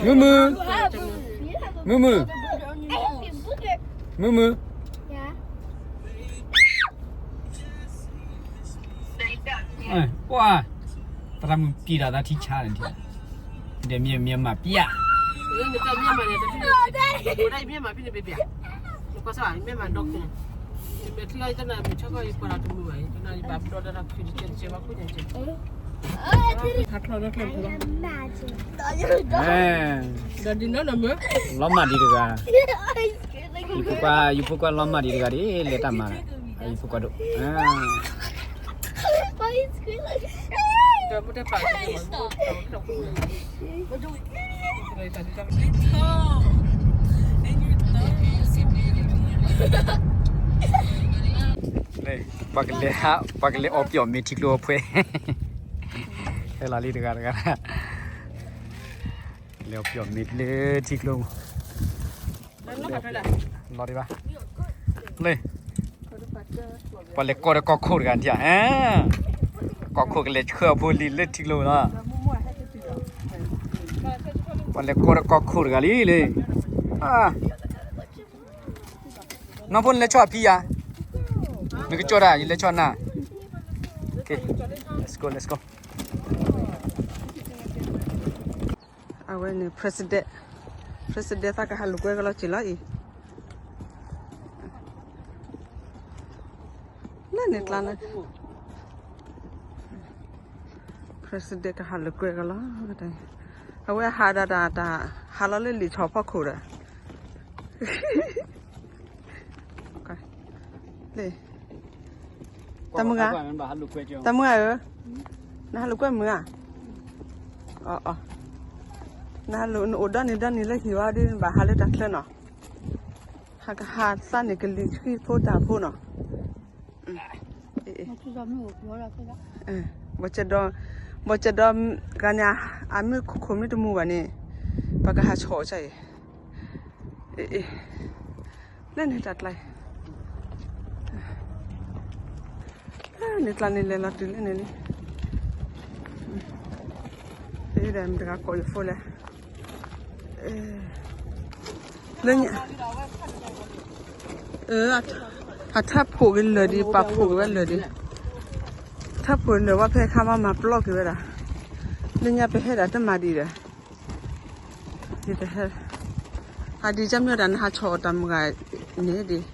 မုၢ်မုၢ်, မုၢ်မုၢ်, မုၢ်မုၢ်, ပှၤ, သရၣ်မုၣ်ပျံၤတၢ်သးထံဆါန့ၣ်, ဒီးမ့ၢ်မ့ၢ်မၤပျၢ်, မ့ၢ်မၤဒိၣ်, လီၤမၢ်ဒံးတဂၤ, ယဖိခွါ, ယဖိခွါလီၤမၢ်ဒံးတဂၤဒ်လဲၤတၢ်မၤ, ယဖိခွါဒိၣ်, ပှၤကလဲၤ, ပှၤကလဲၤအီပျီၣ်မ့ၤထံကျိအဖှဲ, ဟဲလီၤလံတဂၤတဂၤ, လဲၤအီပျီၣ်မ့ၤလၢထံကျိ, လီၤဒံးဘၣ်, လၢ, ပှၤလဲၤကိးဒီးကီၢ်ခိၣ်တဂၤဒ်, ကီၢ်ခိၣ်ကလဲၤဆှၢအဖိလံၤလၢထံကျိလီၤ, ပှၤလဲၤကိးဒီးကီၢ်ခိၣ်တဂၤလံလၢ, နီၢ်ဖိနလဲၤဆီၣ်အဖံယၤ, နကကၠီတၢ် ယလဲၤဆီၣ်နၤ, let's go, let's go. အဝဲန့ၣ် president, president သးကဟးလိာ်ကွဲကလီၤက့ၤလီၤအံၤ, လၢန့ၣ်ကျါန့ၣ်, president ကဟးလိာ်ကွဲကလီၤ, အဝဲဟးဒၣ်တၢ်, တၢ်ဟးလီၤလၢလံာ်ဆီဖီခိၣ်ဒီး လၢ, တၢ်မုၢ်ဂၤ, တၢ်မုၢ်ဂၤဧၢ, နဟးလိာ်ကွဲမုၢ်ဧါ, အီၤ, နဟးလိာ်, နအိၣ်ဒီနံၤဒီနံၤလၢဟံၣ်ဝဲဒီး နဘၣ်ဟးလၢတၢ်ချၢနီၤ, ဟးကဟးသးန့ၣ်ကလံၤဆှံဖိတၢ်ဖိနီၤ, ဘီၣ်စဲဒီး, ဘီၣ်စဲဒီး, ဂၤန့ၣ်, အမ့ၢ်ခိၣ်မ့ၢ်တမူဘၣ်န့ၣ်, ပှၤကဟးဆီၣ်အီၤအံၤ, လၢန့ၣ်တၢ်ကျါအံၤ, န့ၣ်ကျါန့ၣ်လဲၤလီၤတုၤလၢန့ၣ်လံ, ဒီးမတၤဂၤကိးယဖိလဲၣ် လၢညါ, အထၢၣ်ဖိးက့ၤလၢာ်ဒံး ပာ်ဖိးက့ၤဝဲလၢာ်ဒံး, ထၢၣ်ဖိးလၢာ်ဝဲဖဲခါမးမၤပျီက့ၤဝဲဒၣ်, လၢညါပဟဲဒၣ်တမၤဒံးဒီး, ယတဟဲ, အဒံးကမ့ၢ်တၢ်နဟးဆီၣ်အီၤတၢ်မုၢ်ဂၤန့ၣ်ဒံး,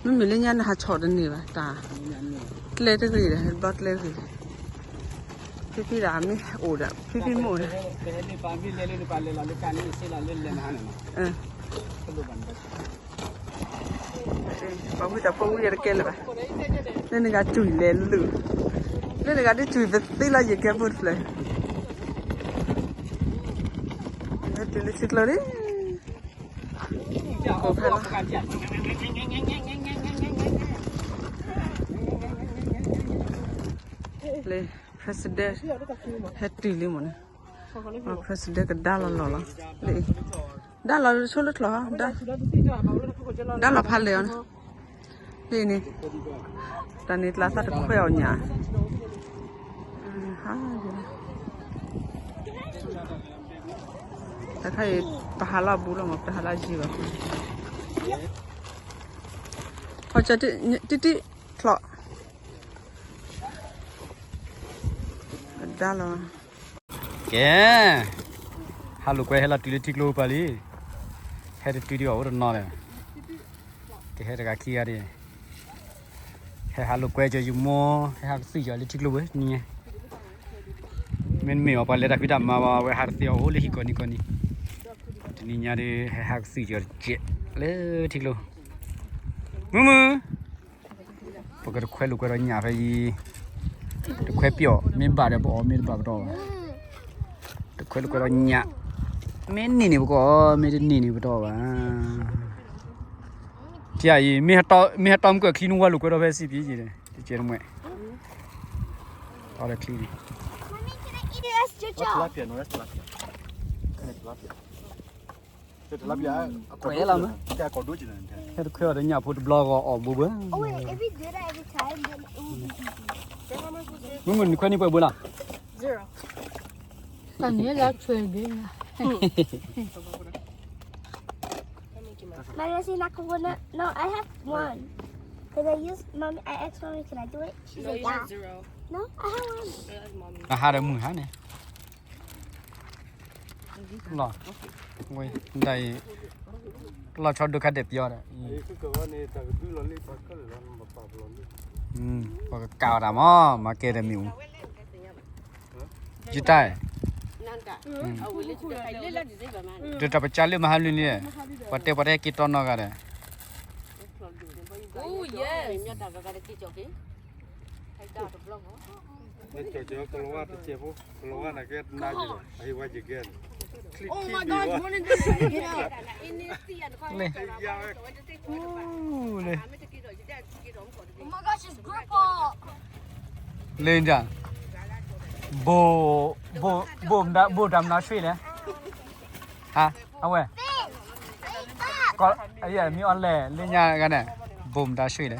မ့မ့ၢ်လၢညါနဟးဆီၣ်တန့ၢ်ဘၣ်တၢ်, ကျဲတဂ့ၤဒီး ဘျီကျဲဂ့ၤ, ဖံဖံဒၣ်မ့ၢ်အိၣ်ဒီး ဖံဖံမ့ၢ်အိၣ်ဒီး ပှၤဝံတၢ်ဖိဝံယတကဲလၢၤဘၣ်, လၢနဂၤစူၢ်လဲၤလုၢ်, လၢနဂၤဒ်စူၢ်သ့လီၤယကဲဖိတဖျၢၣ်, လၢတုၤလၢထံကျိလံ, ကိးဖဲလီၤ, လၢ president ဟဲတုၤလံမ့ၢ်န့ၣ်, president ကဒါလီၤလီၢ်လီၤ, လၢအံၤ, ဒါလီၤဆိလၢချီၣ်, ဒါလီၤဖးလဲၢ်အီၤန့ၣ်, လၢအံၤန့ၣ်, တၢ်န့ၣ်ကျါသးတခွဲးအီၤညၣ်, တခါအံၤ ပဟးလီၤဘူးလီၤမး ပတဟးလီၤယံၤဘၣ်, ဟီၣ်ကၠီတံၢ်တံၢ်ချီၣ်, ဒါလီၤ, ကဲ, ဟးလိာ်ကွဲဟဲလီၤတုၤလၢထံကျိပၤလံ, ဟဲတတုၤဒံးအီၤအိၣ်တနီၤလဲၣ်, ကဟဲတဂၤခံဂၤဒံး, ဟဲဟးလိာ်ကွဲကၠီယမိၢ် ဟဲဟးကသုၣ်ကၠီလၢထံကျိဝဲနံၤညါ, မ့တမ့ၢ်အီၤ ပှၤလဲၤတၢ်ဖံးတၢ်မၤဘၣ် အဝဲဟးတသ့အီၤအိၣ်လၢဟံၣ်ကီၢ်နံၤကီၢ်နံၤ, တနံၤညါဒီး ဟဲဟးကသုၣ်ကၠီတကဲး လၢထံကျိ, မုၢ်မုၢ် ပကတခွဲးလိာ်ကွဲဒီးညၣ်ဖဲအံၤ, တခွဲးပျီၣ် မ့ၢ်ဘၣ်ဒီးပအီၣ် မ့ၢ်တဘၣ်ပတီၢ်ဘၣ်, တခွဲးလိာ်ကွဲဒီးညၣ်, မ့ၢ်န့ၢ်န့ၣ်ပကအီၣ် မ့ၢ်တန့ၢ်န့ၣ်ပတီၢ်ဘၣ်, ထံအံၤ, မ့ၢ်ဟဲတီမုၢ်ကၢၢ်ချံနဝါလိာ်ကွဲဒီးဖဲစံးပံၤယံၤ, တကဲးတမှဲ, တီဒီးချံန့ၣ် ဟဲတခွဲးအီၤဒီးညၣ်ဖိတဘျီဂီၤအီၣ်ဘိဘၣ်, မုၢ်မုၢ်နခွဲးန့ၢ်ပှဲၤဘိလီၤ, တၢ်န့ၣ်လၢဆွဲဘ့ၣ်နၤ Let me see, not coconut. No, I have one. Cause I use mommy. I asked mommy, can I do it? She's like, yeah. No, I have one. အဟါဒီးမုၢ်ဟါန့ၣ် လီၤ ဝဲဒၣ်အံၤ လီၤဆီဒိခါဒဲးပယီၤဒီး ပကကးအီၤတၢ်မ့ၢ် မၤကဲဒီးမ့ၣ်အူ ယတၢ် ဒီးတၢ်ပစးလၢမဟါလၢန့ၣ် ပှၤတဲပှၤတဲက့ၤတီနီၢ်ဂၤဒီး လၢ လၢဒၣ် ဘိၣ် ဘိၣ် ဘိၣ်တၢ်မနုၤဆွံလဲၣ် ဟါ အဝဲ မ့ၢ်အီၤလဲၣ် လၢညါဂၤန့ၣ် ဘိၣ်မတၤဆွံလဲၣ်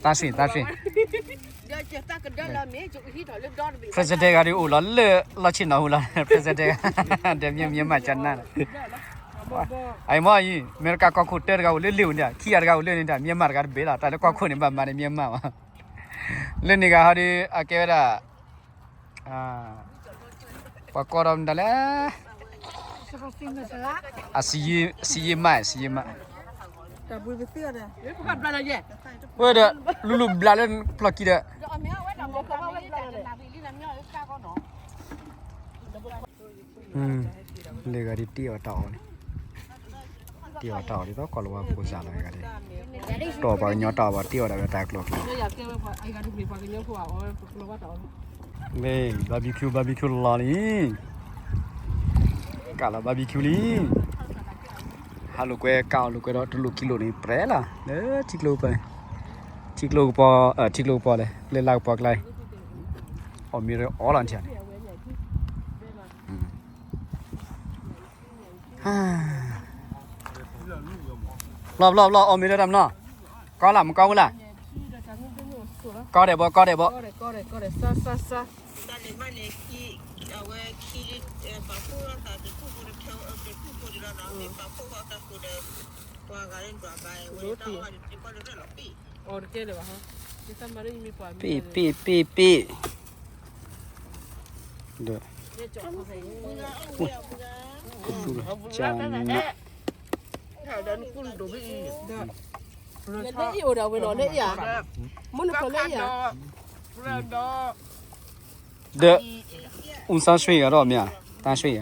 တၢ်ဆံၣ် တၢ်ဆံၣ် President ဂၤဒုးအိၣ်လီၤလၢလီၢ်ဆ့ၣ်နီၤဟူလီၤ President ဂၤ ဒီးမ့ၢ်မ့ၢ်မးကနၣ် အအံၤမ့ၢ်အံၤ အမဲရကၤကီၢ်ခိၣ်တၢတဂၤအိၣ်လၢလ့ၣ်ဧိၤန့ၣ် ခံဂၤတဂၤအိၣ်လၢန့ၣ်တၢ် မ့ၢ်မးတဂၤတဘ့ၣ်လီၤ တၢ်လၢကီၢ်ခိၣ်န့ၣ် ဘၣ်မၤန့ၣ်မ့ၢ်မးဘၣ် လၢန့ၣ်ဂၤဟီဒီး အကဲဝဲဒၣ် ပှၤကိးဒီးမတၤလဲၣ် အစယ့မး စယ့မး ဝဲဒီး လူလူဘျးလၢဖျီၣ်ကံဒီး လၢဂၤဒ်တ့ၢ်အီၤတၢ်အီၣ်န့ၣ် တ့ၢ်အီၤတၢ်အီၣ်ဒ်သိးကီၢ်လီၤဝါဖိစၢ်လီၤဂၤဒ် တီၢ်ပှၤကညီတၢ်အီၣ်ဘၣ်တ့ၢ်အီၤဒၣ်ဝဲတၢ်ကျိၤကျိၤ မ့ၢ် barbecue barbecue လီၤလံ ကးလီၤ barbecue လံ ဟးလိာ်ကွဲကးအီၣ်လိာ်ကွဲဒီးတလိၣ်ခံလိာ်န့ၣ် ပြဲလီၤ လၢထံကျိပူၤ ထံကျိကပီၤ ထံကျိကပီၤလဲၣ် လၢလၢကပီၤကျါ အီၣ်မ့ၤအီလီၤထံန့ၣ် ဘျီဘျီဘျီ အီၣ်မ့ၤလၢတၢ်မနီၤ ကီလၢ်မကီဝဲလၢ် ကီဒဲးဘီ ကီဒဲးဘီ တၢ်န့ၣ်မးန့ၣ် အဝဲခံ ပာ်ဖှိၣ်ထီၣ်သးတထူၣ်ဖိတထူၣ်ဖိတထူၣ်ဖိဒီးနီၤ မ့ၢ်ပာ်ဖှိၣ်ထီၣ်သးဃိဒီး ပှၤဂၤလၢဒွးဘၣ်ဝဲတၢ်အီၣ်ဘၣ်န့ၣ် တကီၢ်လၢလီၤပံၣ် ပ့ၣ်ပ့ၣ်ပ့ၣ်ပ့ၣ် ဒီး ကသူလီၤ ကနး လၢအံၤအိၣ်ဒီးဝဲနီၤ လၢအံၤဧါ မ့ၢ်နဖျိလၢအံၤဧါ ဒီး ဦးစားဆွေကတော့မရ တန်းဆွေရ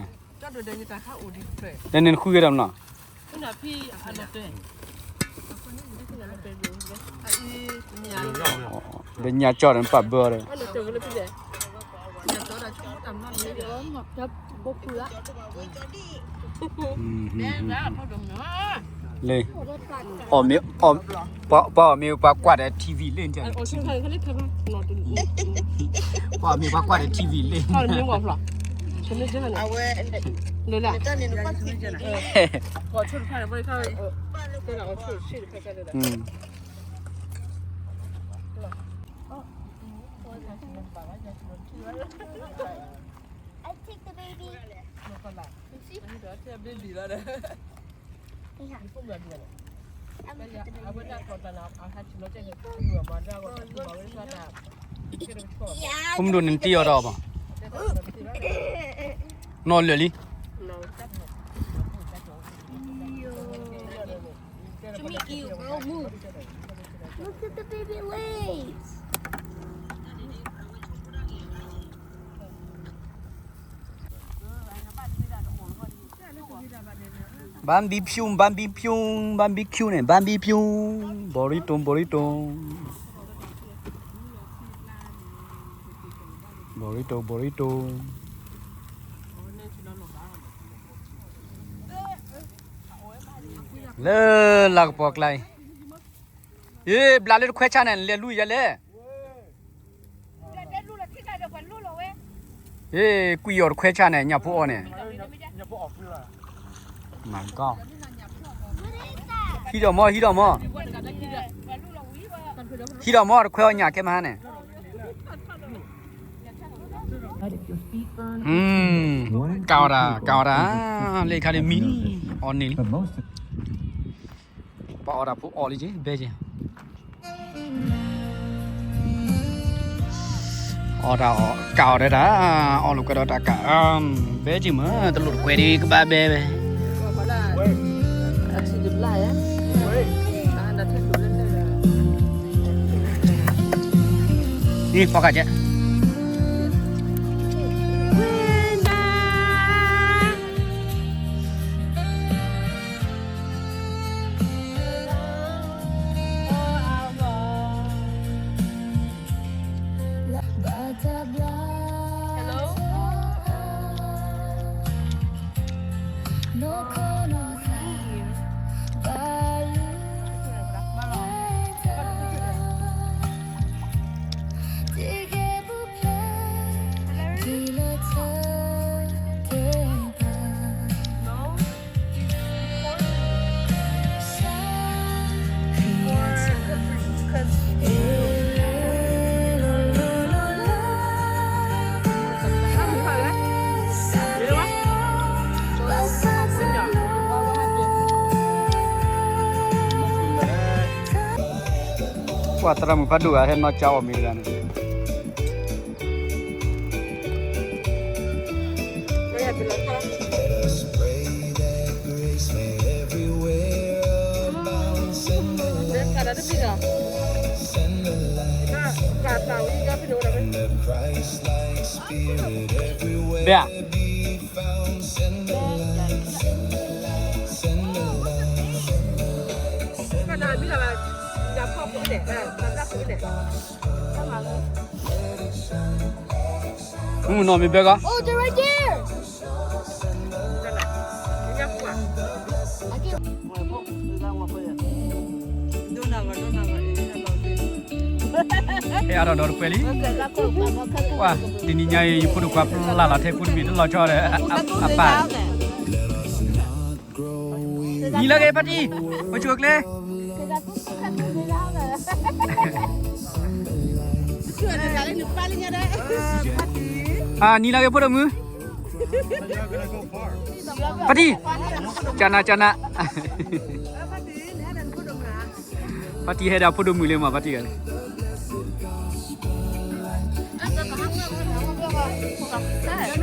ဒီးနင်တဃုဝဲဒၣ်မနီၤ ဒီးညါကၠီဒီးနပာ်ဘၢဒီး လၢ အီၣ်မ့ၤ ပှၤအီၣ်မ့ၤပှၤကွၢ်ဒီး ထံဝံၤလၢ ပှၤအီၣ်မ့ၤပှၤကွၢ်ဒီး ထံဝံၤလၢ အဝဲ လၢ I take the baby. ဖိမုၣ်ဒိၣ်န့ၣ်တ့ၢ်အီၤတၢ်အီၣ်ဘၣ် နီၢ်လၢာ်လံ Look at the baby legs. Barbecue, barbecue, barbecue န့ၣ် barbecue, burrito, burrito, burrito, burrito. လၢလၢကပီၤကျါအံၤ ယဘျးလၢတခွဲးဆါန့ၣ် လဲၤလူၤယၤလဲၣ် ဟ့ၣ် ကွံာ်အီၤတခွဲးဆါန့ၣ် ညၣ်ဖိအီၤန့ၣ် မၤကီ ဟံးဒီးမီၢ် ဟံးဒီးမီၢ် ဟံးဒီးမီၢ်တခွဲးအီၤညၣ်ကဲမဟါန့ၣ် ဟံး ကးအီၣ်တၢ် ကးအီၣ်တၢ် လၢခါဒ်မံၤ အီၣ်န့ၢ်လံ ပှၤအီၣ်တၢ်ဖိအီၣ်လံက့ၤ ဘဲက့ၤ အီၣ်တၢ်အီၣ် ကးအီၣ်တၢ် အီၣ်လိာ်ကွဲဒီးတၢ်ကး ဘဲက့ၤမး တလိၣ်တကွဲးဒ်ကဘၣ်ဘဲဝဲ န့ၣ်ဖီကးကဲ ပှၤသရၣ်မုၣ်ဖးဒိၣ်ဂၤ ဟဲနီၢ်ကၠါအီၣ်မ့ၤတဂၤန့ၣ် ဘဲဧါ မုၢ်နီၢ်မ့ၢ်ဘဲကီး Oh, they're right there. ဟဲအါထီၣ်ဒီးတပှဲၤလံ ပှၤ တနံၤညါအံၤ ယဖိဒိၣ်ခွါပျၢ်လီၤထဲကူတဘ့ၣ်တလီၤဆီဒီး အပၢ် နံၤလၢဂ့ၤ ဖါတံၢ် ပဆိၣ်ကျဲ နံၤလၢဂ့ၤ ဖိဒိၣ်မုၣ် ဖါတံၢ် ကနၤ ကနၤ ဖါတံၢ်ဟဲဒီး ဖိဒိၣ်မုၣ်လံမး ဖါတံၢ်ဂၤ ထံၣ်လ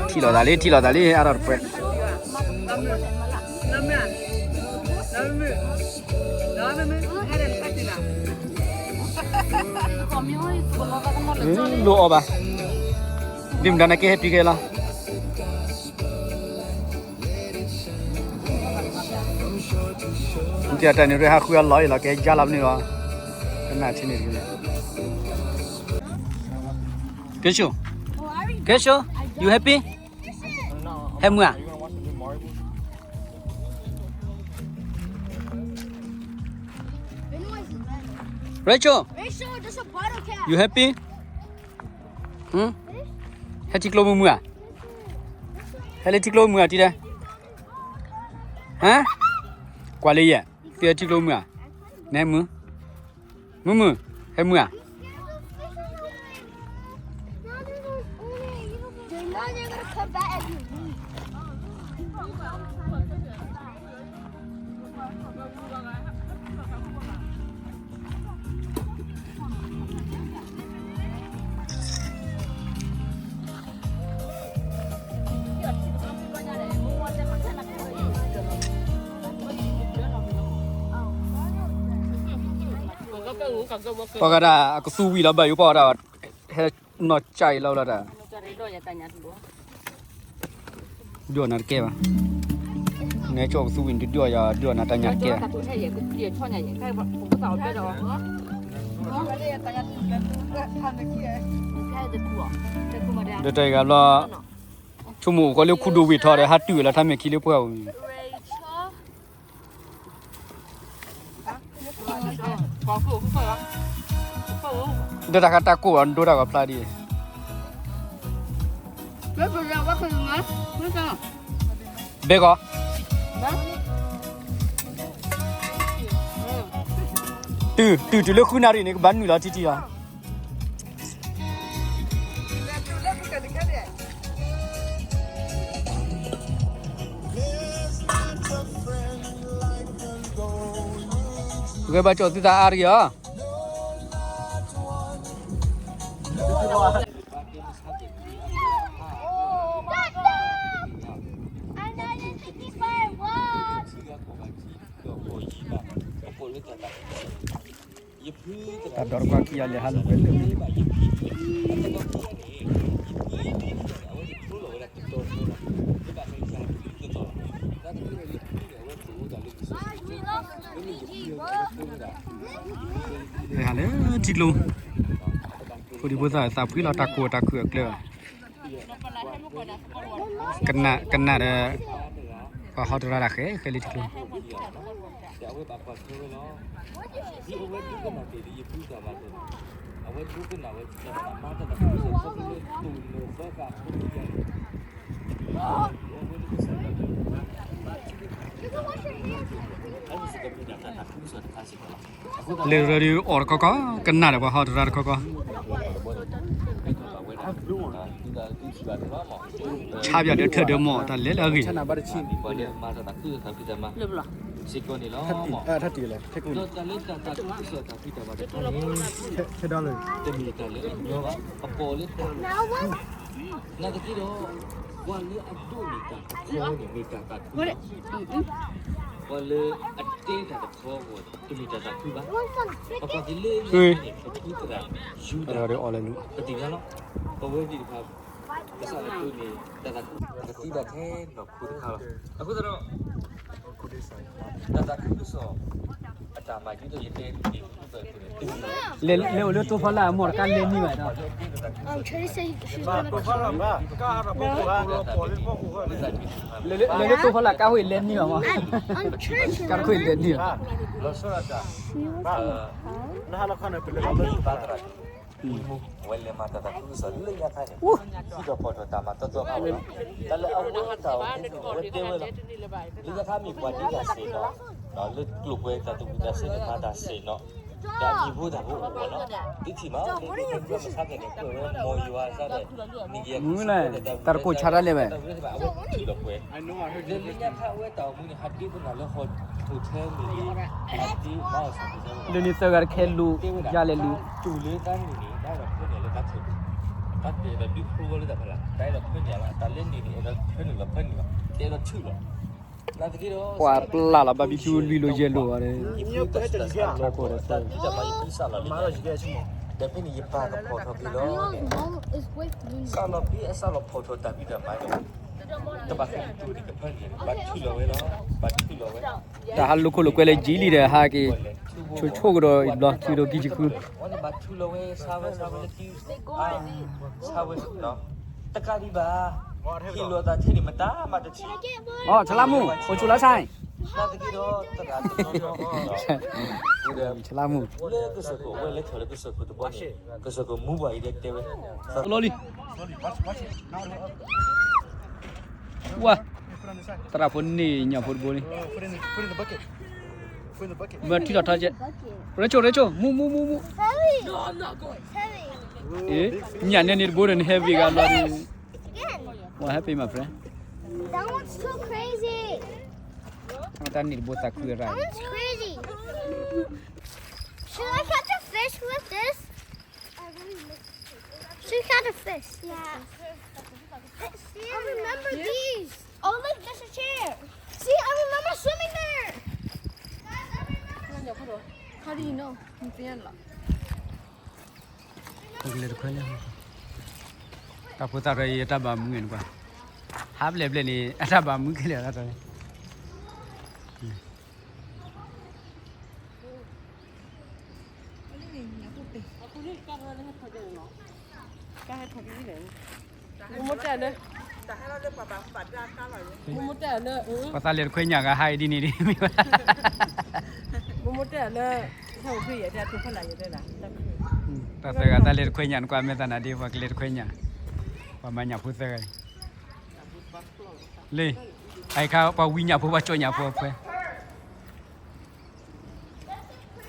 ိာ်သးလံ ထံၣ်လိာ်သးလံ အါထီၣ်တပှဲၤ လိၣ်အီၣ်ဘၣ် ဒ်မတၤနာ်က့ဟဲတုၤက့ၤလီၤ နတၢ်န့ၣ်ရ့ဟးဃုအလီၢ်အံၤလီၤ ကဟဲယါလီၤမနုၤလီၤ ကနၣ်ထံန့ၣ် ကဲဆိ ကဲဆိ you happy ဟဲမုာ်ဧါ Rachel you happy ဟဲထံကျိမုာ်မုာ်ဧါ ဟဲလၢထံကျိမုာ်ဧါ တံၤဒဲး ဟါ ကွၢ်လၢယဲၢ် သုဟဲထံကျိမုာ်ဧါ နဟဲမုာ် မုာ်မုာ် ဟဲမုာ်ဧါ ပှၤကဒၣ်အကသူဝံၤလီၤဘၣ်ယိၣ်ပှၤဒၣ် ဟဲနီၢ်ကၠၢ်အံၤလီၤလီၤတၢ် ဒုးအီၣ်နၤတကဲဘၣ် နဲကၠီကသူဝံၤ ဒုးအီၣ်ယၤ ဒုးအီၣ်နၤတၢ်ညၣ်တကဲဘၣ် ဒီးတၢ်အံၤဂၤဘျီ ဆိကမိၣ်အိၣ်ဃီလၢခူဒိၣ်ဝံၣ်ထီၣ်ဒီး ဟးတုၤလီၤထါမဲာ်ခံလၢပှၢ်ပူၤ ဒီးတၢ်ခါတၢ်ကိၢ်အဒိတၢ်ဂီၤဖျါဒ်အံၤ ဘဲကီး တုၤ တုၤတုၤလၢဃုနၣ်ရံၣ်န့ၣ် ကဘၣ်နုာ်လီၤထံထံလီၤ. ဘၣ်ကၠီၣ်သုသးအါတဂ့ၤအီၤ. တၢ်ဒီးတကွၢ်ခံဂၤလဲၤဟးလိာ်ကွဲလၢ ဟးလၢထံကျိ, ဖိဒံဖိသၣ်သးဖှံလီၤ တၢ်ကိၢ်တၢ်ခုၣ်အကျဲ, ကနၣ်ဒီး ပှၤဟီတရါတၢ်ဃဲဃဲလၢထံကျိ. လဲၤရၢဒီးအီၣ်တခီခီ, ကနၣ်ဒီးပှၤဟီတရါတခီခီ, ဆါပၠးဒီးထၢၣ်ဒီးမီၢ် တၢ်လဲၤလၢအဂ့ၢ်, စ့ၢ်ကီးန့ၣ်လီၤ, တမ့ၢ်တၢ်လၢအညီဘၣ်, အပီၣ်လၢတၢ် နာ်သက့ဒီး ပှၤလၢအဒိးန့ၢ်တၢ်တခီန့ၣ် မ့ၢ်တၢ်သးခုလီၤ. ပှၤလၢအတဲတၢ်တခီအဂီၢ်န့ၣ် တမ့ၢ်တၢ်သးခုဘၣ်. ပကွၢ်က့ၤလၢလၢန့ၣ် ပထူသရၣ် ယူဒၤ ပသ့ၣ်ညါလီၤ. ပဝဲသ့ၣ်တဖၣ် ကစၢ်ယွၤဒိးန့ၢ်တၢ်သးခု ကသံဒၣ်ထဲဒီးခိတခါလီၤ. အဃိသတးဒီး တၢ်သးခုကစီၣ် အတၢ်မၤဒ်သိးယတဲန့ၣ် လဲၤအိၣ်လၢတိဖီလာ်အမိၢ်တခါလဲၤနံၣ်ဘၣ်ဒီး, လဲၤလၢတိဖီလာ်ကါဃိလဲၤနံၣ်ဘၣ်မး, ကါတခိၣ်လဲၤနံၣ်ဘၣ်, လၢတိဖီလာ်ကါဃိလဲၤနံၣ်ဘၣ်မး, ဝဲလဲၤမၤတၢ်သးခုကစီၣ်လၢညါခါန့ၣ် ဟံၣ်ဒီးဖီၣ်ထီၣ်တၢ်မၤတီတီဘၣ်ဝဲလီၤ. တၢ်လၢအဝဲတၢ်အိၣ်မူန့ၣ် အဝဲတဲဝဲလီၤ. လၢညါခါမ့ၢ်ပှၤဒ်တၢ်စဲးနီၤ, လၢကျိၤပှဲၤတၢ်သူၣ်ဘီၣ်သးစၢ်န့ၣ် မၤတၢ်စဲးနီၤ, ဒီးအမံၤဖိတၢ်ဖိအိၣ်ဝဲလီၤ. ဒ်ထံၣ်မး လၢကျိၤပှဲၤမ့ၢ်မဆါကဲန့ၣ် ကွဲးဝဲမိၢ်ယွၤစၢ်ဒီး မုၢ်လၢ် တၢ်တကိးဆါတၢ်လဲၣ်ဝဲ အဝဲထုးဒီးကွဲး လၢညါခါအဝဲတၢ်အိၣ်မူန့ၣ် ဟးဒ့ပနၢ်လၢဟီၣ်ခိၣ်ထဲမ့ၢ်ဂ့ၤ, ဟးဒ့မၤအီၣ်ဆၣ်ဖိဆၣ်ဖိလီၤ. လၢန့ၣ်သၢဂၤတခဲလိာ်, ယၤလဲၤလိာ်. တူၢ်လၢတၢ်န့ၣ်န့ၣ် တၢ်အဲၣ်ဒိးဖၢနုာ်လၢတၢ်ထုး, တၢ်တဲဒီးဒုးဖျိဝဲလၢတၢ်ဖဲလၢ်, တၢ်အဲၣ်ဒိးဖၢနုာ်လီၤ, တၢ်လၢန့ၣ်န့ၣ် အဲၣ်ဒိးဖၢနုာ်လီၤဖၢနုာ်လီၤ, တအဲၣ်ဒိးထုးလီၤ. နာ်သက့ဒီး ပှၤပျၢ်လီၤ barbecue လွံၢ်လိာ်ယဲၢ်လိာ်အီၤန့ၣ်, တၢ်ဖံးတၢ်မၤယဖံးစၢ်လီၤလံ, ဒီးဖဲန့ၣ်ယပၢ်ကဖီၣ်ထီၣ်က့ၤလီၤ, စၢ်လီၤဖံးအစၢ်လီၤဖီၣ်ထီၣ်တၢ်ဖံးတၢ်မၤန့ၣ် တဘၣ်ဃးကတိၤဒံးကဖၢနုာ်, ဘၣ်ထုးလီၤဝဲလီၤ, ဘၣ်ထုးလီၤဝဲ, တၢ်ဟးလိာ်ခိၣ်လိာ်ကွဲလၢယံာ်လံဒီး ဟးက့ၤ ဆိဆိကဒီးဘျီ ထုးဒီးကံၢ်ဆံဃု, ဝဲန့ၣ်ဘၣ်ထုးလီၤဝဲ ဆါဝဲဆါဝဲလၢကံၢ် ဆါဝဲ, တကးဒံးဘၣ်, ဟ့ၣ်လီၤသးထဲန့ၣ် မတၤမးတထံၣ်, အိ ဆလါမူ, အိ ဆူလါဆါ, နာ်သက့ဒီး သရၣ်တနီၤနီၤ ဆလါမူ, လၢကစၢၢ်ခိၣ် အဝဲလဲၤထီၣ်လၢကစၢၢ်ခိၣ်တဘီန့ၣ်, ကစၢၢ်ခိၣ်မူဘၣ်အံၤဒီးတဲဝဲ, လီၤလံ ဝါ, သရၣ်ဖိန့ၣ်ညၣ်ဖိတဘိလံ, မၢထံထီၣ်ထီကဲ, Rachel, Rachel, move, move, move, move. အ့, ညၣ်နဲန့ၣ်တဘိဒီးန heavy ဂၤလီၤဒီး, what happened, my friend? That one's too crazy. တၢ်န့ၣ်တဘိသးခုရၣ်, that one's crazy. Should I catch a fish with this? Should catch a fish. Yeah. See, I remember these. Oh, look, there's a chair. See, I remember swimming there. ပကလဲၤတခွဲညါ, တၢ်ဖိသၣ်ရဲအံၤ အတၢ်ဘၣ်မူန့ၣ်ကွၢ်, ဟးဘျဲၣ်ဘျဲၣ်န့ၣ် အတၢ်ဘၣ်မူခဲလၢာ်လီၤတၢ်န့ၣ် မိၢ်မိၢ်တဲလၢ, မိၢ်မိၢ်တဲလၢ, ပှၤသးလဲၤတခွဲညၣ်ဂၤဟးအံၤဒ်န့ၣ်ဒ်မ့ၢ်ဘၣ်, မိၢ်မိၢ်တဲလၢ, ဟဲအိၣ်ဖဲယဲတဲအထူၣ်ဖီလာ်ယဲတဲဒၣ်, တၢ်သၢဂၤသးလဲၤတခွဲညၣ်နကွၢ်မဲာ်သးနၤဒ် ပှၤကလဲၤတခွဲညၣ်, ပှၤမၤညၣ်ဖိသၢဂၤအံၤ, လၢ, အအံၤခါပှၤဝံညၣ်ဖိပှၤကၠီညၣ်ဖိအဖဲ